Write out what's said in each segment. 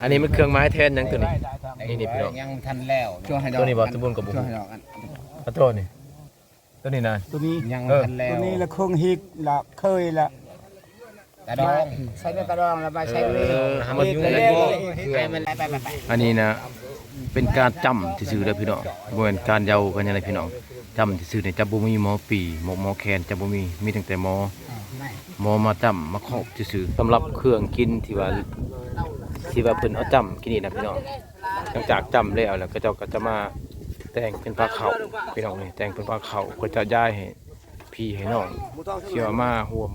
ອັນນີ້ມັນເຄື່ອງໝາຍແທນຫຍັງໂຕນີ້? ນີ້ ນີ້ພີ່ນ້ອງ ຍັງບໍ່ທັນແລ້ວ ໂຕນີ້ບໍ່? ສົມບູນກະບໍ່ຮູ້ ໂຕນີ້ນະ ຕົວນີ້ລະຄົງຮີກລະເຄີຍລະ ກະດອງ ໃສ່ໃນກະດອງລະມາໃສ່ ເອີ ໃສ່ ໃຫ້ມັນຢູ່ໃນ ໃຫ້ມັນ ອັນນີ້ນະ ເປັນການຈ້ຳຊື່ໆເດີພີ່ນ້ອງ ບໍ່ແມ່ນການເຍົາກັນຫຍັງເລີຍພີ່ນ້ອງ. ຈ້ຳຊື່ໆນີ້ຈະບໍ່ມີໝໍປີ ໝໍ ໝໍແຄນຈະບໍ່ມີ ມີຕັ້ງແຕ່ໝໍ ໝໍມາຈ້ຳມາຄອບຊື່ໆ. ສຳລັບເຄື່ອງກິນທີ່ວ່າ ທີ່ວ່າເພິ່ນເອົາຈ້ຳກິນນີ້ນະພີ່ນ້ອງ ຫຼັງຈາກຈ້ຳແລ້ວ ແລ້ວເຂົາເຈົ້າກໍຈະມາແຕ່ງເປັນພາເຂົ້າພີ່ນ້ອງເອີຍ ແຕ່ງເປັນພາເຂົ້າ ເພື່ອຈະຢາຍໃຫ້ພີ່ໃຫ້ນ້ອງທີ່ວ່າມາຮ່ວມ.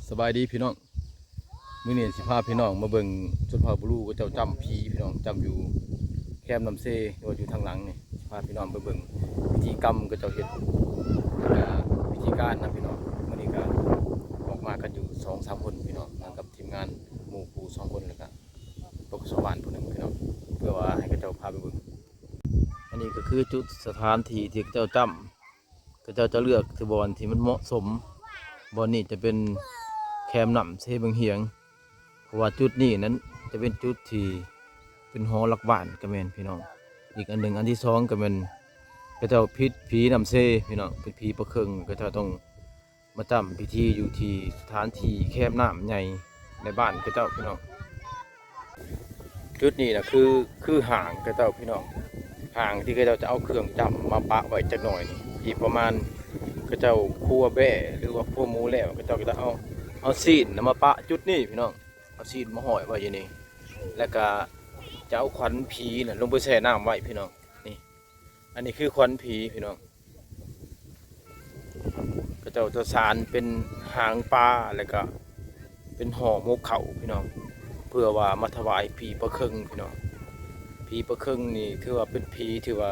ສະບາຍດີພີ່ນ້ອງ ມື້ນີ້ຊິພາພີ່ນ້ອງມາເບິ່ງຊົນເຜົ່າບລູເຂົາເຈົ້າຈ້ຳຜີພີ່ນ້ອງ ຈ້ຳຢູ່ແຄມນ້ຳເຊ ຫຼືວ່າຢູ່ທາງຫຼັງນີ້ ຊິພາພີ່ນ້ອງໄປເບິ່ງພິທີກຳເຂົາເຈົ້າເຮັດ ແລ້ວກະພິທີການນະພີ່ນ້ອງ. ມື້ນີ້ກະອອກມາກັນຢູ່ສອງສາມຄົນພີ່ນ້ອງ ມາກັບທີມງານໝູ່ຄູ່ສອງຄົນ ແລ້ວກະປກສ ບ້ານຜູ້ໜຶ່ງພີ່ນ້ອງ ເພື່ອວ່າໃຫ້ເຂົາເຈົ້າພາໄປເບິ່ງ. ອັນນີ້ກໍຄືຈຸດສະຖານທີ່ທີ່ເຂົາເຈົ້າຈ້ຳ ເຂົາເຈົ້າຈະເລືອກແຕ່ບ່ອນທີ່ມັນເໝາະສົມ ບ່ອນນີ້ຈະເປັນແຄມນ້ຳເຊບັງຫຽງ ເພາະວ່າຈຸດນີ້ນັ້ນຈະເປັນຈຸດທີ່ເປັນຫໍຫຼັກບ້ານກໍແມ່ນພີ່ນ້ອງ. ອີກອັນໜຶ່ງ ອັນທີສອງກໍແມ່ນເຂົາເຈົ້າຜິດຜີນ້ຳເຊພີ່ນ້ອງ ເປັນຜີປາເຄິ່ງ ເຂົາເຈົ້າຕ້ອງມາຈ້ຳພິທີຢູ່ທີ່ສະຖານທີ່ແຄມນ້ຳໃຫຍ່ໃນບ້ານເຂົາເຈົ້າພີ່ນ້ອງ. ຈຸດນີ້ນະຄື ຄືຫ້າງເຂົາເຈົ້າພີ່ນ້ອງ ຫ້າງທີ່ເຂົາເຈົ້າຈະເອົາເຄື່ອງຈ້ຳມາປະໄວ້ຈັກໜ້ອຍນີ້ ອີກປະມານເຂົາເຈົ້າຄົວແບ້ ຫຼືວ່າຄົວໝູແລ້ວ ເຂົາເຈົ້າກໍຈະເອົາ ເອົາຊີ້ນນະມາປະຈຸດນີ້ພີ່ນ້ອງ ເອົາຊີ້ນມາຫ້ອຍໄວ້ຢູ່ນີ້ ແລ້ວກະຈະເອົາຂວັນຜີນະລົງໄປແຊ່ນ້ຳໄວ້ພີ່ນ້ອງ. ນີ້ ອັນນີ້ຄືຂວັນຜີພີ່ນ້ອງ ເຂົາເຈົ້າຈະສານເປັນຫາງປາ ແລ້ວກະເປັນຫໍໝົກເຂົ້າພີ່ນ້ອງ ເພື່ອວ່າມາຖວາຍຜີປາເຄິ່ງພີ່ນ້ອງ. ຜີປາເຄິ່ງນີ້ຖືວ່າເປັນຜີ ຖືວ່າ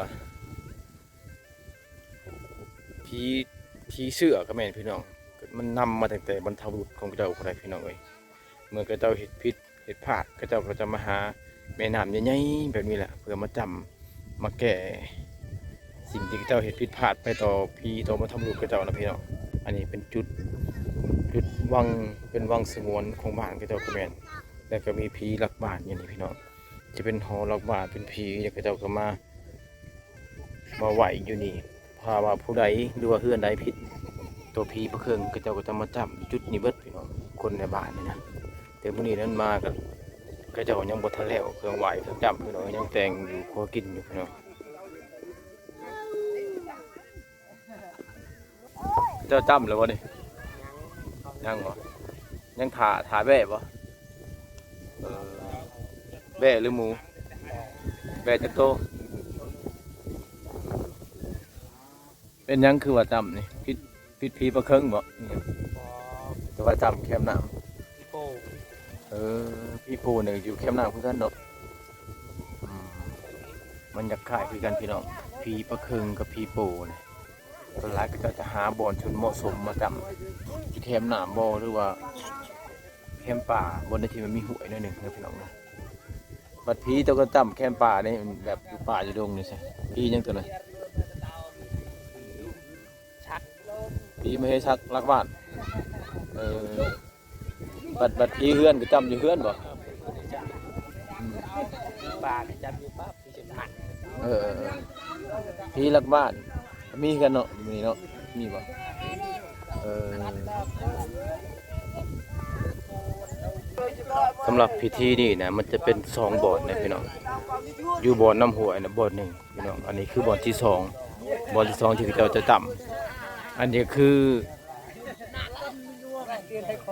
ຜີ ຜີເຊື່ອກໍແມ່ນພີ່ນ້ອງ ມັນນຳມາຕັ້ງແຕ່ບັນພະບຸລຸດຂອງເຂົາເຈົ້າພຸ້ນແຫຼະພີ່ນ້ອງເອີຍ. ເມື່ອເຂົາເຈົ້າເຮັດຜິດ ເຮັດພາດ ເຂົາເຈົ້າກໍຈະມາຫາແມ່ນ້ຳໃຫຍ່ໆແບບນີ້ແຫຼະ ເພື່ອມາຈ້ຳມາແກ້ສິ່ງທີ່ເຂົາເຈົ້າເຮັດຜິດພາດໄປຕໍ່ຜີຕໍ່ບັນພະບຸລຸດເຂົາເຈົ້ານະພີ່ນ້ອງ. ອັນນີ້ເປັນຈຸດ ຈຸດວັງ ເປັນວັງສະຫງວນຂອງບ້ານເຂົາເຈົ້າກໍແມ່ນ ແລ້ວກໍມີຜີຫຼັກບ້ານຢູ່ນີ້ພີ່ນ້ອງ ຈະເປັນຫໍຫຼັກບ້ານ ເປັນຜີ ແລ້ວເຂົາເຈົ້າກໍມາ ມາໄວ້ຢູ່ນີ້ ຖ້າວ່າຜູ້ໃດ ຫຼືວ່າເຮືອນໃດຜິດຕໍ່ຜີປາເຄິ່ງ ເຂົາເຈົ້າກໍຈະມາຈ້ຳຢູ່ຈຸດນີ້ເບິດພີ່ນ້ອງ ຄົນໃນບ້ານນີ້ນະ. ແຕ່ມື້ນີ້ນັ້ນມາກໍ ເຂົາເຈົ້າຍັງບໍ່ທັນແລ້ວເຄື່ອງໄຫວ້ເຄື່ອງຈ້ຳພີ່ນ້ອງ ຍັງແຕ່ງຢູ່ຄົວກິນຢູ່ພີ່ນ້ອງ. ເຈົ້າຈ້ຳແລ້ວບໍ່ນີ້? ຍັງບໍ່? ຍັງຖ້າ ຖ້າແບ້ບໍ່? ເອີ ແບ້ຫຼືໝູ? ແບ້ຈັກໂຕ? ເປັນຫຍັງຄືວ່າຈ້ຳນີ້? ຜິດ ຜິດຜີປາເຄິ່ງບໍ່? ຫຼືວ່າຈ້ຳແຄມນ້ຳ? ເອີ ຜີໂປ່ນີ້ຢູ່ແຄມນ້ຳຄືກັນເນາະ. ອືມ ມັນຢາກຄ້າຍຄືກັນພີ່ນ້ອງ ຜີປາເຄິ່ງກັບຜີໂປ່ນີ້ ສ່ວນຫຼາຍເຂົາເຈົ້າຈະຫາບ່ອນທີ່ມັນເໝາະສົມມາຈ້ຳ ທີ່ແຄມນ້ຳບໍ່ ຫຼືວ່າແຄມປ່າ ບ່ອນໃດທີ່ມັນມີຫ້ວຍໜ້ອຍໜຶ່ງເນາະພີ່ນ້ອງເນາະ. ບັດຜີໂຕກໍຈ້ຳແຄມປ່ານີ້ ແບບຢູ່ປ່າຢູ່ດົງນີ້ຊະ ຜີຫຍັງໂຕນັ້ນ? ຜີມະເຫສັກລັກບ້ານ ເອີ. ບັດ ບັດຜີເຮືອນກໍຈ້ຳຢູ່ເຮືອນບໍ່? ອືມ ປ່າກໍຈ້ຳຢູ່ປ່າ ຜີຈະຜ່ານ ເອີ ເອີ ເອີ ຜີຫຼັກບ້ານມີຄືກັນເນາະ ຢູ່ນີ້ເນາະ ມີບໍ່? ເອີ ສຳລັບພິທີນີ້ນະ ມັນຈະເປັນສອງບ່ອນນະພີ່ນ້ອງ ຢູ່ບ່ອນນ້ຳຫ້ວຍນະບ່ອນໜຶ່ງ ພີ່ນ້ອງ. ອັນນີ້ຄືບ່ອນທີສອງ ບ່ອນທີສອງທີ່ເຂົາເຈົ້າຈະຈ້ຳ ອັນນີ້ຄື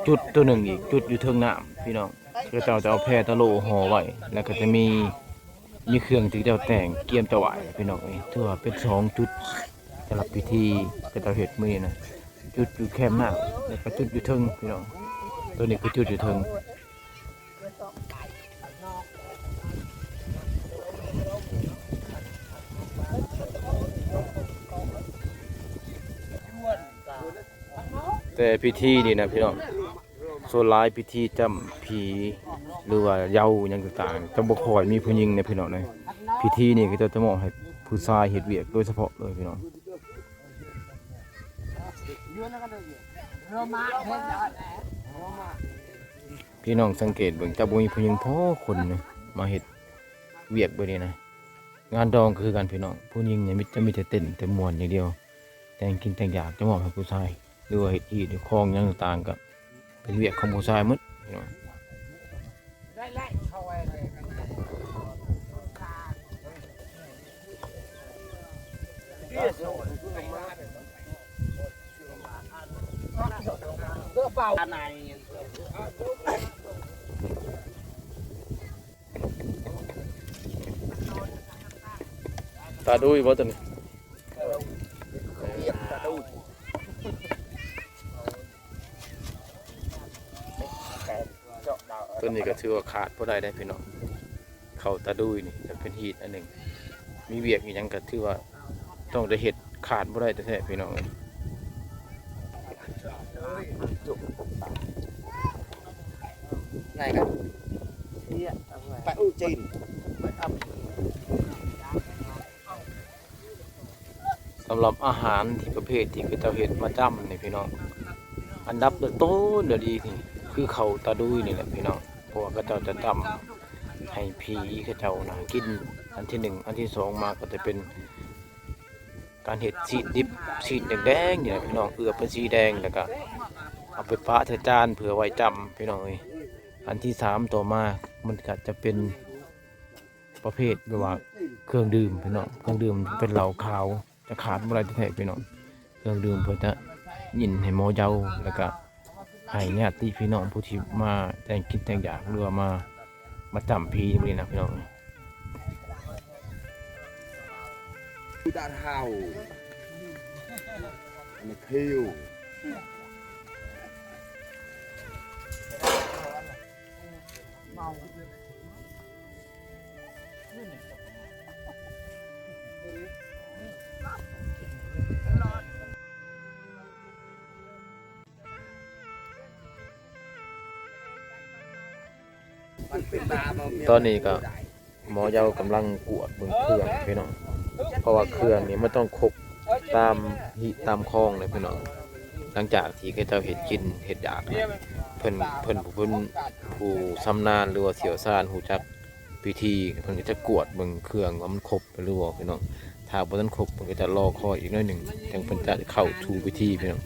ຈຸດໂຕໜຶ່ງອີກ ຈຸດຢູ່ເທິງນ້ຳພີ່ນ້ອງ. ເຂົາເຈົ້າຈະເອົາແພຕະໂຫຼຫໍ່ໄວ້ ແລ້ວກໍຈະມີ ມີເຄື່ອງທີ່ເຂົາເຈົ້າແຕ່ງກຽມຈະໄຫວ້ພີ່ນ້ອງເອີຍ. ຖືວ່າເປັນສອງຈຸດສຳລັບພິທີເຂົາເຈົ້າເຮັດມື້ນີ້ນະ ຈຸດຢູ່ແຄມນ້ຳ ແລ້ວກໍຈຸດຢູ່ເທິງພີ່ນ້ອງ. ໂຕນີ້ຄືຈຸດຢູ່ເທິງ. ແຕ່ພິທີນີ້ນະພີ່ນ້ອງ ສ່ວນຫຼາຍພິທີຈ້ຳຜີ ຫຼືວ່າເຍົາຫຍັງຕ່າງໆ ຈະບໍ່ຄ່ອຍມີຜູ້ຍິງນະພີ່ນ້ອງເອີຍ. ພິທີນີ້ເຂົາເຈົ້າຈະມອບໃຫ້ຜູ້ຊາຍເຮັດວຽກໂດຍສະເພາະເລີຍພີ່ນ້ອງ. ພີ່ນ້ອງສັງເກດເບິ່ງ ຈະບໍ່ມີຜູ້ຍິງພໍຄົນນະ ມາເຮັດວຽກແບບນີ້ນະ. ງານດອງກໍຄືກັນພີ່ນ້ອງ ຜູ້ຍິງນີ້ມີ ຈະມີແຕ່ເຕັ້ນແຕ່ມ່ວນຢ່າງດຽວ ແຕ່ງກິນແຕ່ງຢາກຈະມອບໃຫ້ຜູ້ຊາຍ ຫຼືວ່າເຮັດຮີດເຮັດຄອງຫຍັງຕ່າງໆ ກໍເປັນວຽກຂອງຜູ້ຊາຍໝົດພີ່ນ້ອງ. ຕາດຸຍບໍ່ຕົວນີ້? ຕົວນີ້ກໍຖືວ່າຂາດບໍ່ໄດ້ເດ້ພີ່ນ້ອງ. ເຂົ້າຕາດຸຍນີ້ກໍເປັນຮີດອັນໜຶ່ງ ມີວຽກອີ່ຫຍັງກໍຖືວ່າຕ້ອງໄດ້ເຮັດ ຂາດບໍ່ໄດ້ແທ້ໆ ພີ່ນ້ອງເອີຍ. ໄດ້ກັນ ປາອູຈີນ ສຳລັບອາຫານທີ່ປະເພດທີ່ເຂົາເຈົ້າເຮັດມາຈ້ຳນີ້ພີ່ນ້ອງ ອັນດັບຕົ້ນໆເລີຍນີ້ຄືເຂົ້າຕາດຸຍນີ້ແຫຼະພີ່ນ້ອງ. ເພາະວ່າເຂົາເຈົ້າຈະຈ້ຳໃຫ້ຜີເຂົາເຈົ້ານະກິນ ອັນທີໜຶ່ງ ອັນທີສອງມາກໍຈະເປັນການເຮັດຊີ້ນດິບ ຊີ້ນແດງໆນີ້ແຫຼະພີ່ນ້ອງ ເອືອບເປັນສີແດງ ແລ້ວກະເອົາໄປປະໃສ່ຈານເພື່ອໄວ້ຈ້ຳພີ່ນ້ອງເອີຍ. ອັນທີສາມຕໍ່ມາມັນກະຈະເປັນ ປະເພດແບບວ່າເຄື່ອງດື່ມພີ່ນ້ອງ ເຄື່ອງດື່ມເປັນເຫຼົ້າຂາວ ຈະຂາດບໍ່ໄດ້ແທ້ໆ ພີ່ນ້ອງ. ເຄື່ອງດື່ມເພື່ອຈະຍິນໃຫ້ໝໍເຍົາ ແລ້ວກະໃຫ້ຍາດຕິພີ່ນ້ອງຜູ້ທີ່ມາແຕ່ງກິນແຕ່ງຢາກ ຫຼືວ່າມາ ມາຈ້ຳຜີມື້ນີ້ນະພີ່ນ້ອງ. ດາດເຮົາ ອັນນີ້ຄິວ ຕອນນີ້ກໍ ໝໍເຍົາກຳລັງກວດເບິ່ງເຄື່ອງພີ່ນ້ອງ ເພາະວ່າເຄື່ອງນີ້ມັນຕ້ອງຄົບຕາມຮີດຕາມຄອງເດ້ພີ່ນ້ອງ. ຫຼັງຈາກທີ່ເຂົາເຈົ້າເຮັດກິນເຮັດຢາກນະ ເພິ່ນ ເພິ່ນ ເພິ່ນຜູ້ຊຳນານ ຫຼືວ່າຊ່ຽວຊານ ຮູ້ຈັກວິທີ ເພິ່ນກໍຈະກວດເບິ່ງເຄື່ອງວ່າມັນຄົບແລ້ວຫຼືບໍ່ພີ່ນ້ອງ. ຖ້າບໍ່ທັນຄົບ ເພິ່ນກໍຈະລໍຄອຍອີກໜ້ອຍໜຶ່ງ ຈັ່ງເພິ່ນຈະເຂົ້າສູ່ພິທີພີ່ນ້ອງ.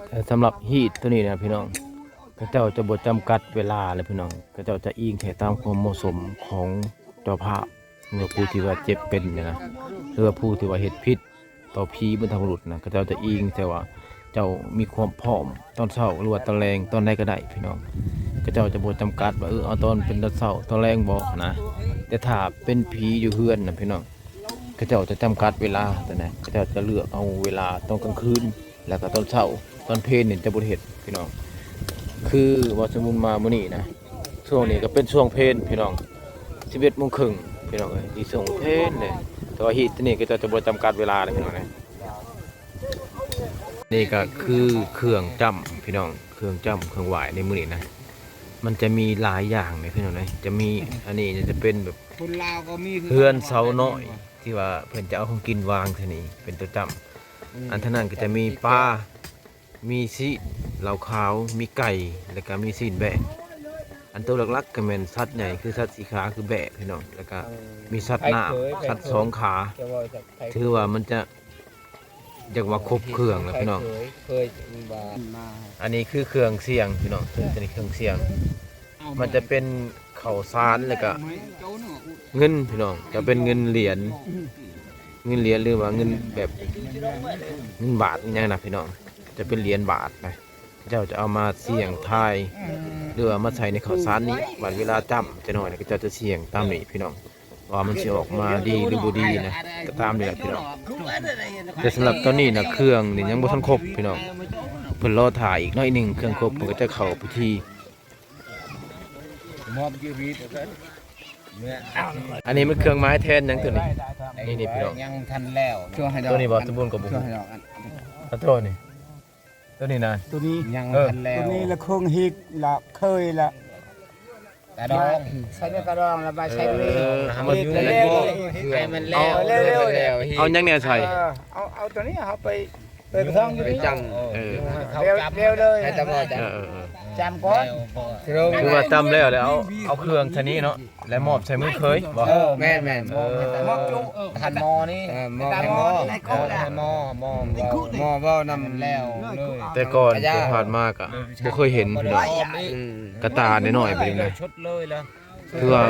ແຕ່ສຳລັບຮີດໂຕນີ້ນະພີ່ນ້ອງ ເຂົາເຈົ້າຈະບໍ່ຈຳກັດເວລາເລີຍພີ່ນ້ອງ ເຂົາເຈົ້າຈະອີງແຕ່ຕາມຄວາມເໝາະສົມຂອງເຈົ້າພາບ ຫຼືວ່າຜູ້ທີ່ວ່າເຈັບເປັນນະ ຫຼືວ່າຜູ້ທີ່ວ່າເຮັດຜິດຕໍ່ຜີບັນພະບຸລຸດນະ ເຂົາເຈົ້າຈະອີງແຕ່ວ່າເຈົ້າມີຄວາມພ້ອມຕອນເຊົ້າ ຫຼືວ່າຕອນແລງ ຕອນໃດກໍໄດ້ພີ່ນ້ອງ. ເຂົາເຈົ້າຈະບໍ່ຈຳກັດວ່າ ເອີ ເອົາຕອນເປັນຕອນເຊົ້າ ຕອນແລງບໍ່ນະ. ແຕ່ຖ້າເປັນຜີຢູ່ເຮືອນນະພີ່ນ້ອງ ເຂົາເຈົ້າຈະຈຳກັດເວລາ ແຕ່ນະ ເຂົາເຈົ້າຈະເລືອກເອົາເວລາຕອນກາງຄືນ ແລ້ວກໍຕອນເຊົ້າ ຕອນເພນນີ້ຈະບໍ່ໄດ້ເຮັດພີ່ນ້ອງ. ຄືວ່າສົມມຸດມາມື້ນີ້ນະ ຊ່ວງນີ້ກໍເປັນຊ່ວງເພນພີ່ນ້ອງ ສິບເອັດໂມງເຄິ່ງພີ່ນ້ອງເອີຍ ທີ່ຊ່ວງເພນເລີຍ. ແຕ່ວ່າຮີດໂຕນີ້ກໍຈະ ຈະບໍ່ຈຳກັດເວລາເລີຍພີ່ນ້ອງເອີຍ. ນີ້ກໍຄືເຄື່ອງຈ້ຳພີ່ນ້ອງ ເຄື່ອງຈ້ຳເຄື່ອງຫວ້າຍໃນມື້ນີ້ນະ ມັນຈະມີຫຼາຍຢ່າງເລີຍພີ່ນ້ອງເອີຍ. ຈະມີອັນນີ້ຈະເປັນແບບ ຄົນລາວກໍມີຄືກັນ ເຮືອນເສົານ້ອຍ ທີ່ວ່າເພິ່ນຈະເອົາຂອງກິນວາງເທື່ອນີ້ເປັນໂຕຈ້ຳ. ອືມ ອັນທາງນັ້ນກໍຈະມີປາ ມີຊີ້ນ ເຫຼົ້າຂາວ ມີໄກ່ ແລ້ວກໍມີຊີ້ນແບ້. ອັນໂຕຫຼັກໆກໍແມ່ນສັດໃຫຍ່ ຄືສັດສີ່ຂາ ຄືແບ້ພີ່ນ້ອງ ແລ້ວກໍ ເອີ ມີສັດນ້ຳ ໄຂ່ເຄີຍ ສັດສອງຂາ ແຕ່ວ່າໄຂ່ເຄີຍ ຖືວ່າມັນຈະ ຢາກວ່າຄົບເຄື່ອງແລ້ວພີ່ນ້ອງ. ເຄີຍ ເຄີຍວ່າ ອັນນີ້ຄືເຄື່ອງສ່ຽງພີ່ນ້ອງ ເຄື່ອງ ຕົວນີ້ເຄື່ອງສ່ຽງ ມັນຈະເປັນເຂົ້າສານ ແລ້ວກະເງິນພີ່ນ້ອງ ຈະເປັນເງິນຫຼຽນ ເງິນຫຼຽນ ຫຼືວ່າເງິນແບບເງິນບາດອີ່ຫຍັງນະພີ່ນ້ອງ ຈະເປັນຫຼຽນບາດນະ. ເຈົ້າຈະເອົາມາສ່ຽງທາຍ ຫຼືວ່າມາໃສ່ໃນເຂົ້າສານນີ້ ບາດເວລາຈ້ຳຈັກໜ້ອຍ ເຂົາເຈົ້າຈະສ່ຽງຕາມນີ້ພີ່ນ້ອງ ວ່າມັນຊິອອກມາດີຫຼືບໍ່ດີນະ ກໍຕາມນີ້ແຫຼະພີ່ນ້ອງ. ແຕ່ສຳລັບຕອນນີ້ນະ ເຄື່ອງນີ້ຍັງບໍ່ທັນຄົບພີ່ນ້ອງ ເພິ່ນລໍຖ້າອີກໜ້ອຍໜຶ່ງ ເຄື່ອງຄົບເພິ່ນກໍຈະເຂົ້າພິທີ. ອັນນີ້ມັນເຄື່ອງໝາຍແທນຫຍັງຕົວນີ້? ນີ້ໆ ພີ່ນ້ອງ ຍັງທັນແລ້ວ ຕົວນີ້ບໍ່ສົມບູນກໍບໍ່ຮູ້. ອັນຕົວນີ້ ຕົວນີ້ນະ ຕົວນີ້ຍັງ ເອີ ທັນແລ້ວ ຕົວນີ້ລະເຄື່ອງຮີດລະເຄີຍລະ ກະດອງ ໃສ່ໃນກະດອງ ແລ້ວມາໃສ່ນີ້ ເອີ ເອົາມາຢູ່ໃນ ໃຫ້ມັນແລ້ວ ເອົາ ເອົາຫຍັງແດ່ໃສ່ ເອີ ເອົາ ເອົາໂຕນີ້ເຮົາໄປ ໄປກະທອງຢູ່ນີ້ ໄປຈ້ຳ ເອີ ແລ້ວເລີຍ ໃຫ້ຕຳຫຼວດຈ້ຳ ເອີ ເອີ ເອີ ຈ້ຳກ່ອນ ຄືວ່າຈ້ຳແລ້ວ ແລ້ວເອົາ ເອົາເຄື່ອງໃສ່ນີ້ເນາະ ແລ້ວມອບໃສ່ມືເຂີຍບໍ? ເອີ ແມ່ນໆ ເອີ ມອບຈຸ ຫັ້ນໝໍນີ້ ເອີ ມອບໃຫ້ໝໍ ໃຫ້ໝໍ ໝໍ ໝໍເວົ້ານຳແລ້ວເລີຍ ແຕ່ກ່ອນທີ່ຜ່ານມາກະບໍ່ເຄີຍເຫັນພີ່ນ້ອງ ອືມ ກະຕ່ານ້ອຍໆ ແບບນີ້ນະ ຄືວ່າ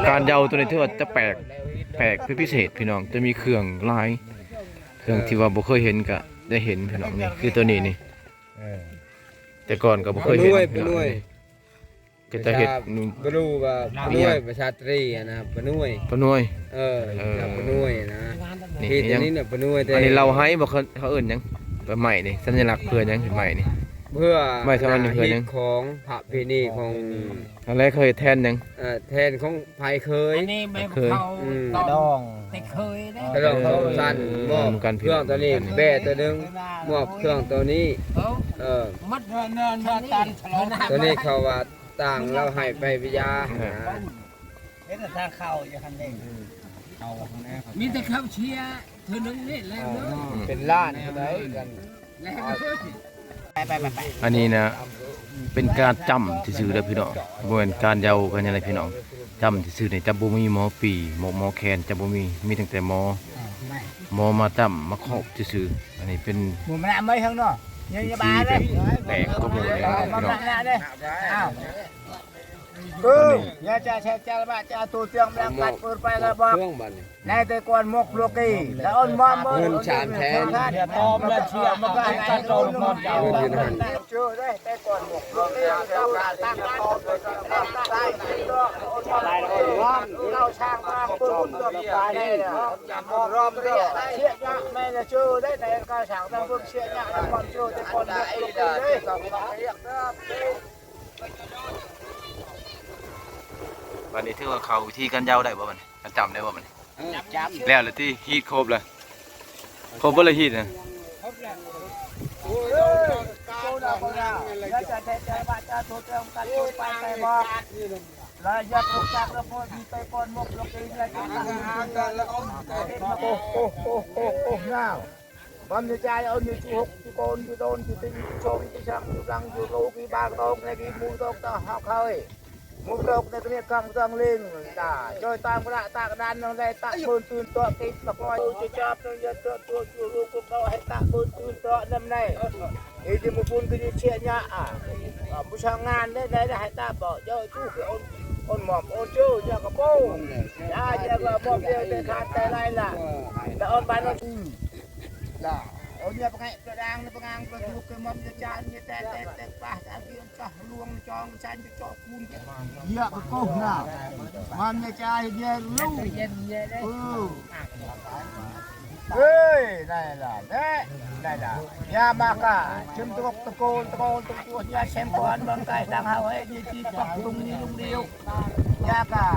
ການເຍົາໂຕນີ້ຖືວ່າຈະແປກ ແປກເປັນພິເສດພີ່ນ້ອງ ຈະມີເຄື່ອງຫຼາຍ ເຄື່ອງທີ່ວ່າບໍ່ເຄີຍເຫັນກະໄດ້ເຫັນພີ່ນ້ອງ ນີ້ຄືໂຕນີ້ນີ້ ເອີ ແຕ່ກ່ອນກະບໍ່ເຄີຍເຫັນ ປາໜ່ວຍ ປາໜ່ວຍ ກະຈະເຮັດ ປາໜ່ວຍ ປາໜ່ວຍ ພາສາຕຣີຫັ້ນນະ ປາໜ່ວຍ ປາໜ່ວຍ ເອີ ເອີ ປາໜ່ວຍນະ ນີ້ ທີ່ອັນນີ້ນະ ປາໜ່ວຍ ແຕ່ອັນນີ້ເລົ່າໄຫ້ບໍ່ ເຂົາ ເຂົາເອີ້ນຫຍັງ? ປາໄມ້ນີ້ ສັນຍະລັກເພື່ອຫຍັງ? ໄມ້ນີ້ ເພື່ອ ໄມ້ສຳຄັນນີ້ເພື່ອຫຍັງ? ຂອງ ປະເພນີຂອງ ອັນແລກເຂົາເຮັດແທນຫຍັງ? ເອີ ແທນຂອງ ໄຜເຂີຍ ອັນນີ້ແມ່ນເຂີຍ ເຂົາ ອືມ ຕອນກະດອງ ແຕ່ເຂີຍເດ້ ກະດອງ ເອີ ຂອງຊັ້ນ ເອີ ມອບເຄື່ອງໂຕນີ້ ເອີ ແບ້ໂຕໜຶ່ງ ເອີ ມອບເຄື່ອງໂຕນີ້ ເອີ ເອີ ໝົດເງິນ ເງິນ ເງິນ ໂຕນີ້ເຂົາວ່າຕ່າງລາວໃຫ້ໄປເປັນຢາ ເອີ ເຮັດທາງເຂົ້າຢູ່ຫັ້ນເດ້ ເອົາຫັ້ນແຫຼະ ມີແຕ່ເຂົ້າເຊຍເທື່ອໜຶ່ງນີ້ແຫຼະ ເອີ ເນາະ ເປັນລ້ານເທົ່າໃດກັນ ແລ້ວ ໄປໆໆໆ ອັນນີ້ນະ ເປັນການຈ້ຳຊື່ໆເດີພີ່ນ້ອງ ບໍ່ແມ່ນການເຍົາກັນຫຍັງໃດພີ່ນ້ອງ ຈ້ຳຊື່ໆນີ້ ຈະບໍ່ມີໝໍປີ ໝໍ ໝໍແຄນ ຈະບໍ່ມີ ມີຕັ້ງແຕ່ໝໍ ໝໍມາຈ້ຳມາຄອບຊື່ໆ ອັນນີ້ເປັນ ໝໍມານະໄວ້ຂ້າງນອກ ຢ່າ ຢ່າບາເດ້ ແປກກວ່າໝູ່ເດ້ພີ່ນ້ອງ ເອີ ຢ່າຈະແຊະຈະລະບະຈະໂຕເຕືອງແລ້ວກັດເປີດໄປແລ້ວບອກ ເຄື່ອງບັດນີ້ ໃນແຕ່ກ່ອນໝົກໂລກີ ແລະ ອ່ອນມອມ ເງິນສາມແສນ ຕອມແລະເຊື່ອມັນກໍໃຫ້ກັນໂດນມອມເຈົ້າ ເງິນຢູ່ນັ້ນ ເຈີໄດ້ແຕ່ກ່ອນໝົກໂລກີ ເຈົ້າກໍຕັ້ງຕອມເລີຍ ເຈົ້າສ້າງມາເບິ່ງເລື່ອງການໃຫ້ ມອມເຈົ້າເສຍຍະແມ່ນເຈີໄດ້ ແຕ່ເຈົ້າສ້າງມາເບິ່ງເສຍຍະ ແລະ ມອມເຈີແຕ່ກ່ອນໝົກໂລກີເດ້. ບັດນີ້ຖືວ່າເຂົ້າວິທີການເຍົາໄດ້ບໍ່ບັດນີ້? ການຈ້ຳໄດ້ບໍ່ບັດນີ້? ເອີ ຈ້ຳ ແລ້ວລະຕິ ຮີດຄົບລະ ຄົບເບິດລະຮີດນະ ຄົບແລ້ວ ໂອ້ຍ ເຈົ້າລະບໍ່ລະ ຢ່າຈະແທ້ແຕ່ວ່າຈະໂທດເລື່ອງການໂທດໄປໄປບອກ ລະຢ່າຕົກຈາກລະໂພດມີໄປກ່ອນໝົກລະເກຍ ໂອ້ໂຫ ໂອ້ໂຫ ໂອ້ໂຫ ໂອ້ໂຫ ຍາວ ມັນຈະຈ່າຍເອົານີ້ຈຸຫົກຈຸໂກນຈຸໂດນຈຸຕິງຈຸຊົງຈຸຊັງຈຸລັງຈຸໂລກີບາກຕອກໃນກີໝູຕອກຕະຫາກເຄີຍ ໝູຕອກໃນກະເນກກັງຕັງເລັງຕາ ຈອຍຕາມກະລະຕາກະນານນອງໄດ້ຕະເບິ່ນຕື່ນເຕາະຕິດມະກອຍຈຸຈອບນອງຍະເຕາະໂຕຈຸລູກກຸເກົາໃຫ້ຕະເບິ່ນຕື່ນເຕາະນຳໃນ ເອີ ເອີ ເອີ ບໍ່ປຸນກະເຊຍຍະ ອາ ອາ ຜູ້ຊ່າງງານໄດ້ ໄດ້ ໄດ້ໃຫ້ຕາບອກ ເຈົ້າ ຈູ ໂອນ ໂອນໝອມ ໂອນໂຈ ຍາກະໂປ ຍາ ຍາກະໝອມ ເດ ເດ ຂາດແຕ່ໄລລະ ລະອອນບານ ລະ ໂອນຍາປະໄງ ປະດາງ ປະງາງ ປະດຸກ ກະໝອມ ຍາຈານ ຍາແຕ ແຕ ແຕ ປາ ອາ ກິ ກະລວງຈອງ ຊານ ຈະເຈາະ ຄູນ ເຍອະກະໂກນະ ມັນຈະຈ່າຍເຍອະລູກ ເອີ ເອີຍ ໄດ້ລະ ໄດ້ ໄດ້ລະ ຍາມາກາ ຊຶມຕະກົກຕະໂກນ ຕະໂກນ ຕະໂກນ ຍາແຊມກອນ ບອນໄກ ທາງເຮົາໃຫ້ດີຈີປັກຕຸງນີ້ລຸງດຽວ ຍາກາ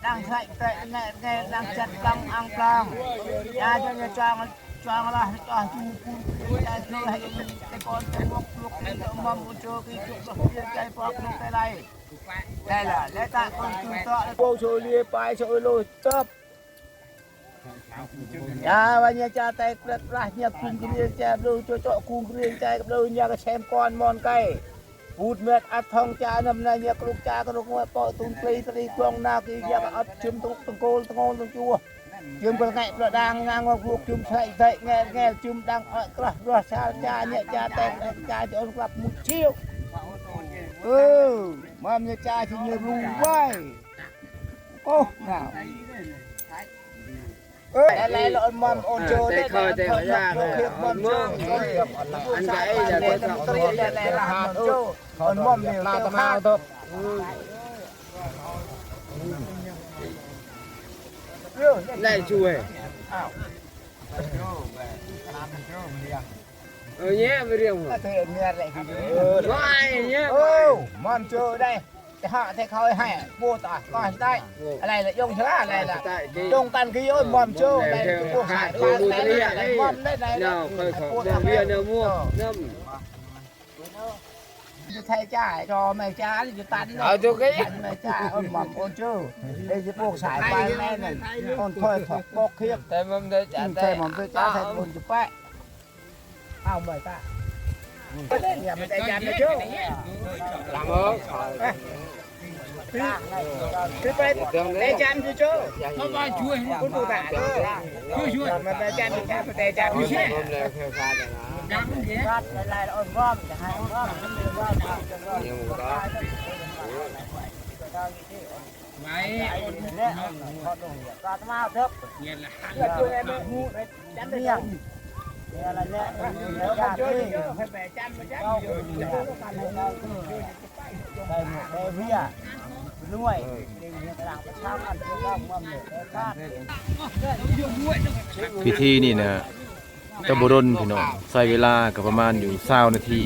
ນາງໄຊແຕະແງະແງະ ນາງຈັດລັງອັງກາງ ຍາຈະຈອງ ຈອງລະ ຈອງຈູປູນ ຍາໂຊໃຫ້ຕະກອນຕະມົກລຸກ ຕະມອມໂອໂຈ ກິຈຸ ເປັນໃຈປອກ ລຸກໄປໄລ ໄດ້ລະ ແລະຕະກົນຕື່ນເຕາະ ໂກໂຊເລຍປາຍໂຊໂລຕັບ ຢາວະຍາຈາແຕກແປດປລາຍ ຍາກຸງກະເຣຍແຈບໂລໂຈໂຈະ ກຸງກະເຣຍແຈບໂລ ຍາກະແຊມກອນມອນໄກ ປູດແມັດອັດທອງຈານຳນາຍ ຍາກະລຸກຈາກະລຸກ ເປາະຕຸນຕຣີຕຣີກອງນາກີ ຍາກະອັດຊຶມຕຸກຕະໂກນຕະໂງນຕະຈົວ ຈຶມກະແງະປະດາງງາງວາກວກ ຈຶມໄຊໄຊແງະແງະ ຈຶມດັງອະກະລະຣະຊາຈາ ຍາຈາແຕກແຕກຈາ ຈະອອນກະລັບມຸດຊຽວ ເອີ ມາມຍາຈາຊິຍາບລູໄວ ໂອ້ ໜາວ ເອີຍ ແລະ ລະອອນມອມອອນໂຈ ແຕ່ເຂົາແຕ່ວ່າຍາກ ອອນມອມ ອັນໃດລະ ຕະຕຣີແລະ ລະອອນໂຈ ອອນມອມນີ້ ຕະມາຕົກ ໄດ້ຊ່ວຍ ເອີ ແຍ່ໄປຮຽງ ວ່າຍແຍ່ ໂອ້ ມັນເຈີໄດ້ ແຕ່ຫາກແຕ່ເຂົາໃຫ້ ໂບຕາກໍໄດ້ ອະໄລລະ ຍົງຊະລາ ອະໄລລະ ຍົງກັນຄືໂຍມ ມັນເຈີໄດ້ ໂອ້ ຂາຍໂຕໄດ້ ມັນໄດ້ ໄດ້ ເນາະ ເຄີຍເຂົ້າມາວຽນເນາະ ໝວກນຳ Thầy cha, cho mẹ cha, cho tánh nó. Ờ, tôi cái. Mẹ cha, ôn mỏng, ôn chữ. Để cho buộc xài quay mẹ này, ôn thôi, thôi, bốc khiếp. Thầy mắm thầy cha, thầy mắm thầy cha, thầy ôn chữ pẹ. Ao mẹ ta. Thầy cha, thầy cha, thầy cha. Cảm ơn. Thầy Thầy mắm thầy cha, thầy mắm thầy cha. ພິທີນີ້ນະ ກໍບໍ່ດົນພີ່ນ້ອງ, ໃຊ້ເວລາກໍປະມານຢູ່ຊາວນາທີ.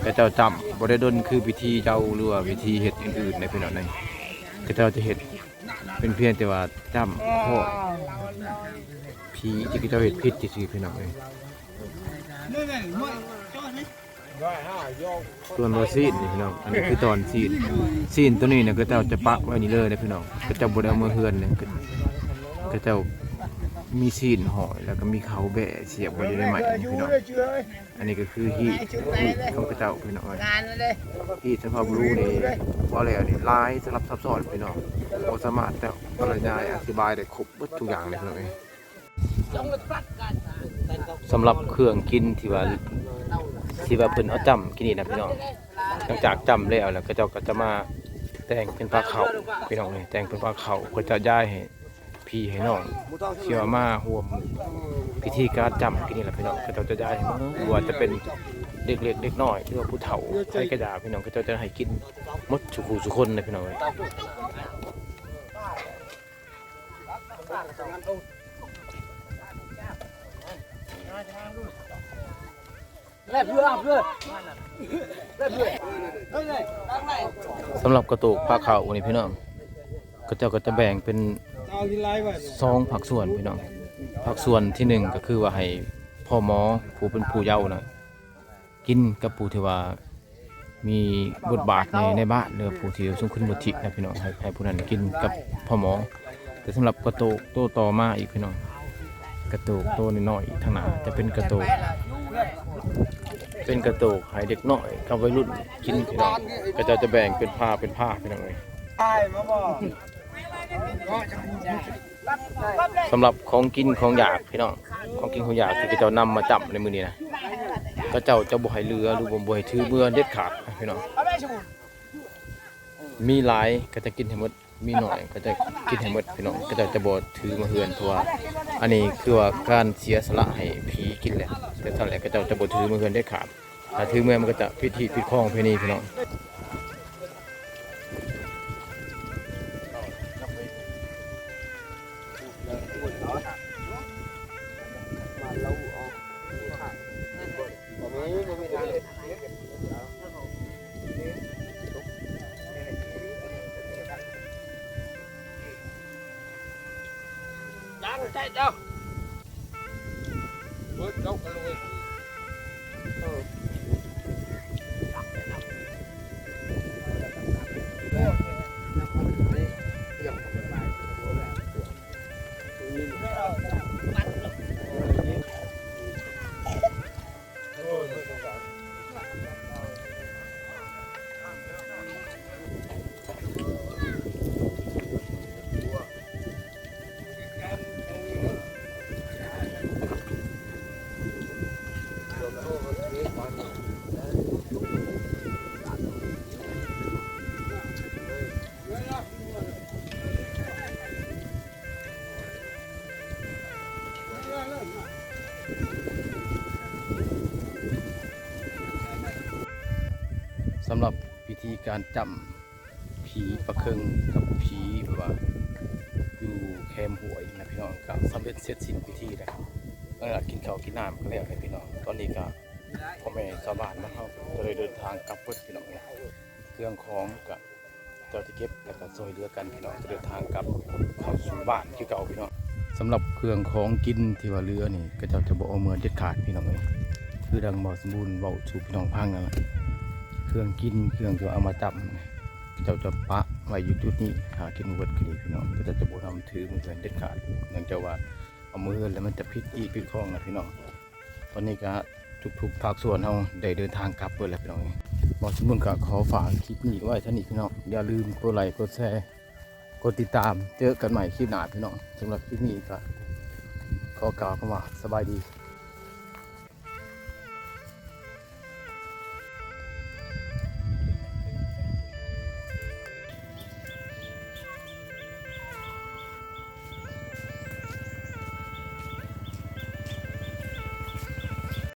ເຂົາເຈົ້າຈ້ຳບໍ່ໄດ້ດົນຄືພິທີເຈົ້າ ຫຼືວ່າພິທີເຮັດອື່ນໆໃດ໋ພີ່ນ້ອງເອີຍ. ເຂົາເຈົ້າຈະເຮັດເປັນພຽງແຕ່ວ່າຈ້ຳເພາະຜີທີ່ເຂົາເຈົ້າເຮັດຜິດຊື່ໆພີ່ນ້ອງເອີຍ. ສ່ວນວ່າຊີ້ນນີ້ພີ່ນ້ອງ, ອັນນີ້ຄືຕອນຊີ້ນ, ຊີ້ນໂຕນີ້ນະ ເຂົາເຈົ້າຈະປະໄວ້ນີ້ເລີຍນະພີ່ນ້ອງ. ເຂົາເຈົ້າບໍ່ໄດ້ເອົາເມືອເຮືອນນະ, ເຂົາເຈົ້າມີຊີ້ນຫ້ອຍ ແລ້ວກໍມີເຂົາແບ້ສຽບໄວ້ຢູ່ໃນໄມ້ນີ້ພີ່ນ້ອງ. ອັນນີ້ກໍຄືຮີດ ຮີດຂອງເຂົາເຈົ້າພີ່ນ້ອງເອີຍ. ຮີດສຳເພົາບຣູນີ້ ເວົ້າແລ້ວນີ້ຫຼາຍສະຫຼັບຊັບຊ້ອນພີ່ນ້ອງ, ບໍ່ສາມາດຈະບັນຍາຍອະທິບາຍໄດ້ຄົບເບິດທຸກຢ່າງເລີຍພີ່ນ້ອງເອີຍ. ສຳລັບເຄື່ອງກິນທີ່ວ່າ ທີ່ວ່າເພິ່ນເອົາຈ້ຳກິນນີ້ນະພີ່ນ້ອງ, ຫຼັງຈາກຈ້ຳແລ້ວ ແລ້ວເຂົາເຈົ້າກໍຈະມາແຕ່ງເປັນພາເຂົ້າພີ່ນ້ອງເອີຍ, ແຕ່ງເປັນພາເຂົ້າ ເຂົາຈະຢາຍໃຫ້ພີ່ໃຫ້ນ້ອງທີ່ວ່າມາຮ່ວມພິທີການຈ້ຳກິນນີ້ລະພີ່ນ້ອງ. ເຂົາເຈົ້າຈະຢາຍໃຫ້ໝົດ ບໍ່ວ່າຈະເປັນເດັກເລັກເດັກນ້ອຍ ຫຼືວ່າຜູ້ເຖົ້າໃຜກໍຢ່າພີ່ນ້ອງ, ເຂົາເຈົ້າຈະໃຫ້ກິນໝົດສູ່ຄູ່ສູ່ຄົນນະພີ່ນ້ອງເອີຍ. ສຳລັບກະໂຕກພາເຂົ້ານີ້ພີ່ນ້ອງ, ເຂົາເຈົ້າກໍຈະແບ່ງເປັນສອງພາກສ່ວນພີ່ນ້ອງ. ພາກສ່ວນທີໜຶ່ງກໍຄືວ່າໃຫ້ພໍ່ໝໍຜູ້ເປັນຜູ້ເຍົານະ ກິນກັບຜູ້ທີ່ວ່າມີບົດບາດໃນ ໃນບ້ານ ຫຼືຜູ້ທີ່ຊົງຄຸນວຸດທິນະພີ່ນ້ອງ, ໃຫ້ ໃຫ້ຜູ້ນັ້ນກິນກັບພໍ່ໝໍ. ແຕ່ສຳລັບກະໂຕກໂຕຕໍ່ມາອີກພີ່ນ້ອງ, ກະໂຕກໂຕນ້ອຍໆອີກທາງໜ້າ ຈະເປັນກະໂຕກ ເປັນກະໂຕກໃຫ້ເດັກນ້ອຍກັບໄວລຸ້ນກິນພີ່ນ້ອງ. ເຂົາເຈົ້າຈະແບ່ງເປັນພາເປັນພາພີ່ນ້ອງເອີຍ. ສຳລັບຂອງກິນຂອງຢາກພີ່ນ້ອງ, ຂອງກິນຂອງຢາກທີ່ເຂົາເຈົ້ານຳມາຈ້ຳໃນມື້ນີ້ນະ ເຂົາເຈົ້າຈະບໍ່ໃຫ້ເຫຼືອ ຫຼືບໍ່ ບໍ່ໃຫ້ຖືເມືອເດັດຂາດພີ່ນ້ອງ. ມີຫຼາຍກໍຈະກິນໃຫ້ໝົດ, ມີໜ້ອຍກໍຈະກິນໃຫ້ໝົດພີ່ນ້ອງ, ເຂົາເຈົ້າຈະບໍ່ຖືມາເຮືອນ ເພາະວ່າອັນນີ້ຄືວ່າການເສຍສະຫຼະໃຫ້ຜີກິນແຫຼະ. ແຕ່ຊັ້ນແຫຼະ ເຂົາເຈົ້າຈະບໍ່ຖືມາເຮືອນເດັດຂາດ. ຖ້າຖືເມືອມັນກໍຈະຜິດຮີດຜິດຄອງປະເພນີພີ່ນ້ອງ. ສຳລັບພິທີການຈ້ຳຜີປາເຄິງກັບຜີແບບວ່າຢູ່ແຄມຫ້ວຍນະພີ່ນ້ອງ ກໍສຳເລັດເສັດສິ້ນພິທີແລ້ວ. ເອີ ກິນເຂົ້າກິນນ້ຳກໍແລ້ວແຫຼະພີ່ນ້ອງ. ຕອນນີ້ກໍພໍ່ແມ່ຊາວບ້ານນະ ເຮົາກໍໄດ້ເດີນທາງກັບເບິດພີ່ນ້ອງເອີຍ. ເຄື່ອງຂອງກໍ ເຈົ້າຈະເກັບ ແລ້ວກໍຊ່ວຍເຫຼືອກັນພີ່ນ້ອງ ຈະເດີນທາງກັບເຂົ້າສູ່ບ້ານຄືເກົ່າພີ່ນ້ອງ. ສຳລັບເຄື່ອງຂອງກິນທີ່ວ່າເຫຼືອນີ້ ເຂົາເຈົ້າຈະບໍ່ເອົາເມືອເດັດຂາດພີ່ນ້ອງເອີຍ. ຄືດັ່ງບ່າວສົມບູນເວົ້າສູ່ພີ່ນ້ອງຟັງນັ້ນລະ ເຄື່ອງກິນ ເຄື່ອງທີ່ວ່າເອົາມາຈຳ ເຂົາເຈົ້າຈະປະໄວ້ຢູ່ຈຸດນີ້ ຖ້າກິນບໍ່ເບິດກໍດີພີ່ນ້ອງ ເຂົາເຈົ້າຈະບໍ່ນຳຖືເມືອເຮືອນເດັດຂາດ ເນື່ອງຈາກວ່າເອົາເມືອເຮືອນແລ້ວມັນຈະຜິດອີກຖືກຂອງນະພີ່ນ້ອງ. ຕອນນີ້ກໍທຸກໆພາກສ່ວນເຮົາໄດ້ເດີນທາງກັບເບິດແລ້ວພີ່ນ້ອງເອີຍ. ບ່າວສະບຸນກໍຂໍຝາກຄລິບນີ້ໄວ້ເທົ່ານີ້ພີ່ນ້ອງ ຢ່າລືມກົດໄລ ກົດແຊ ກົດຕິດຕາມ ເຈີກັນໃໝ່ຄລິບໜ້າພີ່ນ້ອງ. ສຳລັບຄລິບນີ້ກໍຂໍກ່າວຄຳວ່າສະບາຍດີ.